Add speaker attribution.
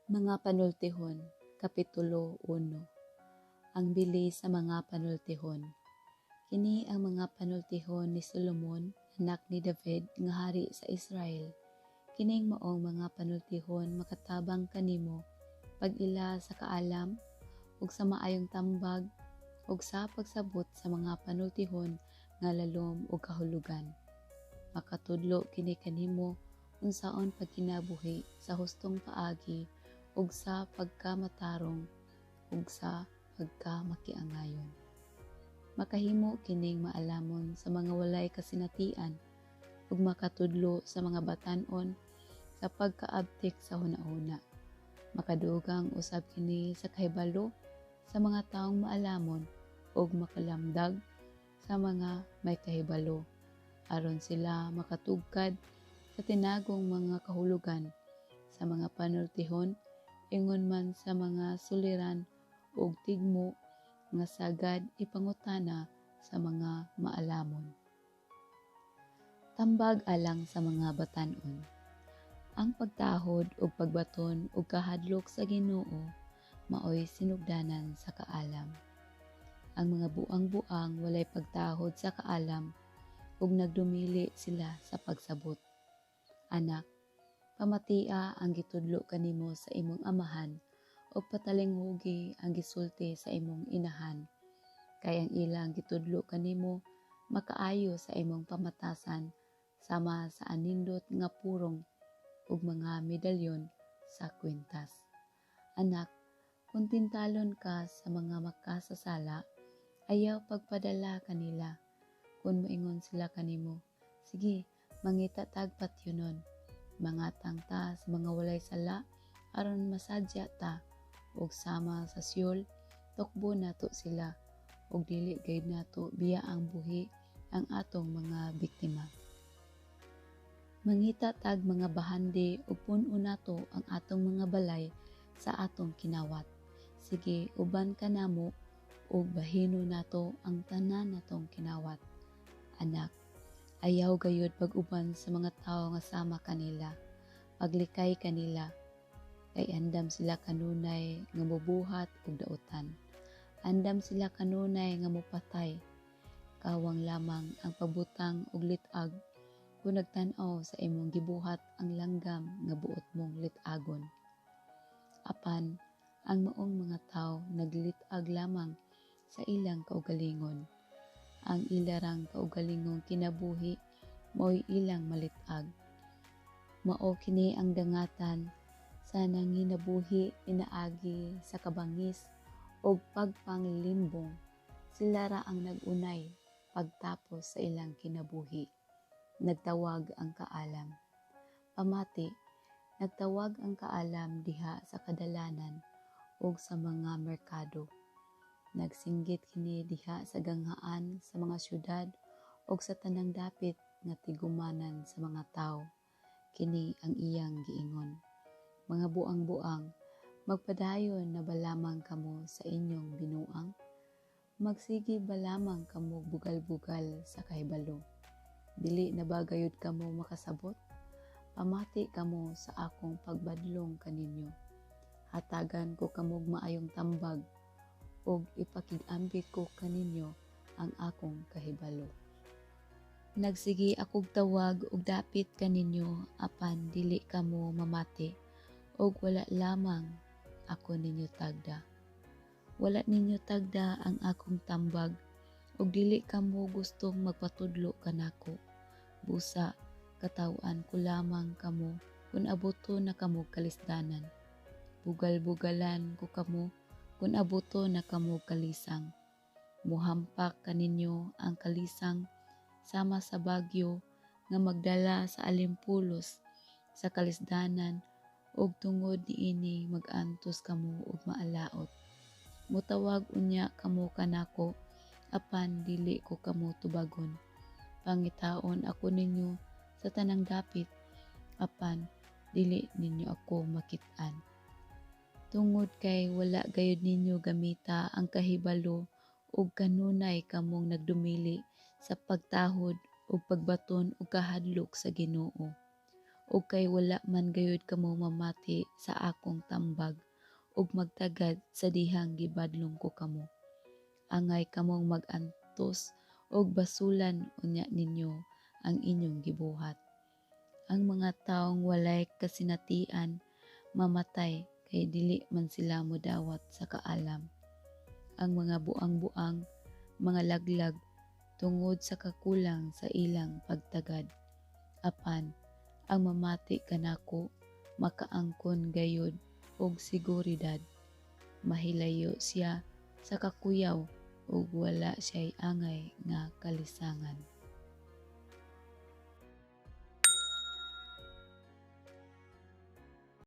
Speaker 1: Mga Panultihon, Kapitulo 1. Ang bili sa mga panultihon. Kini ang mga panultihon ni Solomon, anak ni David nga hari sa Israel. Kining maong mga panultihon makatabang kanimo pag-ila sa kaalam ug sa maayong tambag ug sa pagsabot sa mga panultihon nga lalom ug kahulugan. Makatudlo kini kanimo unsaon pagkinabuhi sa hustong paagi ug sa pagkamatarong ug sa pagkamakiangayon. Makahimo kining maalamon sa mga walay kasinatian ug makatudlo sa mga batan-on sa pagkaabtik sa hunahuna. Makadugang usab kini sa kahibalo sa mga taong maalamon ug makalamdag sa mga may kahibalo aron sila makatugkad sa tinagong mga kahulugan sa mga panultihon, ingon man sa mga suliran ug tigmo nga sagad ipangutana sa mga maalamon. Tambag alang sa mga batan-on. Ang pagtahod ug pagbaton og kahadlok sa Ginoo maoy sinugdanan sa kaalam. Ang mga buang-buang walay pagtahod sa kaalam ug nagdumili sila sa pagsabot. Anak, pamatia ang gitudlo kanimo sa imong amahan ug patalinghugi ang gisulti sa imong inahan. Kay ang ilang gitudlo kanimo makaayo sa imong pamatasan sama sa anindot nga purong ug mga medalyon sa kwintas. Anak, kung tintalon ka sa mga makasasala, ayaw pagpadala kanila. Kung moingon sila kanimo, "Sige, mangita tag patyonon. Mangatang ta sa mga walay sala aron masadya ta ug sama sa Seol tukbo nato sila ug dili gayud nato biyaang buhi ang atong mga biktima. Mangita tag mga bahandi ug pun-on nato ang atong mga balay sa atong kinawat. Sige, uban ka namo ug bahino nato ang tanan natong kinawat." Anak, ayaw gayud pag-uban sa mga tawo nga sama kanila. Paglikay kanila, kay andam sila kanunay nga mobuhat og dautan. Andam sila kanunay nga mopatay. Kawang lamang ang pagbutang og lit-ag kung nagtan-aw sa imong gibuhat ang langgam nga buot mong lit-agon. Apan ang maong mga tawo naglit-ag lamang sa ilang kaugalingon. Ang ilarang kaugalingong kinabuhi mao'y ilang malit-ag. Mao kini ang dangatan sa nanginabuhi pinaagi sa kabangis ug pagpanglimbong. Sila ra ang nag-unay pagtapos sa ilang kinabuhi. Nagtawag ang kaalam. Pamati, nagtawag ang kaalam diha sa kadalanan ug sa mga merkado. Nagsinggit kini diha sa ganghaan sa mga syudad ug sa tanang dapit nga tigumanan sa mga tawo. Kini ang iyang giingon: "Mga buang-buang, magpadayon na ba lamang kamo sa inyong binuang? Magsige ba lamang kamo bugal-bugal sa kahibalo? Dili na ba gayud kamo makasabot? Pamati kamo sa akong pagbadlong kaninyo. Hatagan ko kamog maayong tambag ug ipakig-ambit ko kaninyo ang akong kahibalo. Nagsige akog tawag og dapit kaninyo apan dili kamo mamati ug wala lamang ako ninyo tagda. Wala ninyo tagda ang akong tambag ug dili kamo gustong magpatudlo kanako. Busa kataw-an ko lamang kamo kun abuto na kamo kalisdanan. Bugal-bugalan ko kamo kun abuto na kamo kalisang. Muhampak kaninyo ang kalisang sama sa bagyo nga magdala sa alimpulos sa kalisdanan ug tungod niini mag-antos kamo og maalaot. Motawag unya kamo kanako apan dili ko kamo tubagon. Pangitaon ako ninyo sa tanang dapit apan dili ninyo ako makit-an. Tungod kay wala gayud ninyo gamita ang kahibalo ug kanunay kamong nagdumili sa pagtahod ug pagbaton og kahadlok sa Ginoo. Ug kay wala man gayud kamo mamati sa akong tambag ug magtagad sa dihang gibadlong ko kamo. Angay kamong mag-antos ug basulan unya ninyo ang inyong gibuhat. Ang mga taong walay kasinatian mamatay kay dili man sila modawat sa kaalam. Ang mga buang-buang mga laglag tungod sa kakulang sa ilang pagtagad. Apan ang mamati kanako makaangkon gayud og seguridad. Mahilayo siya sa kakuyaw ug wala siya'y angay nga kalisangan.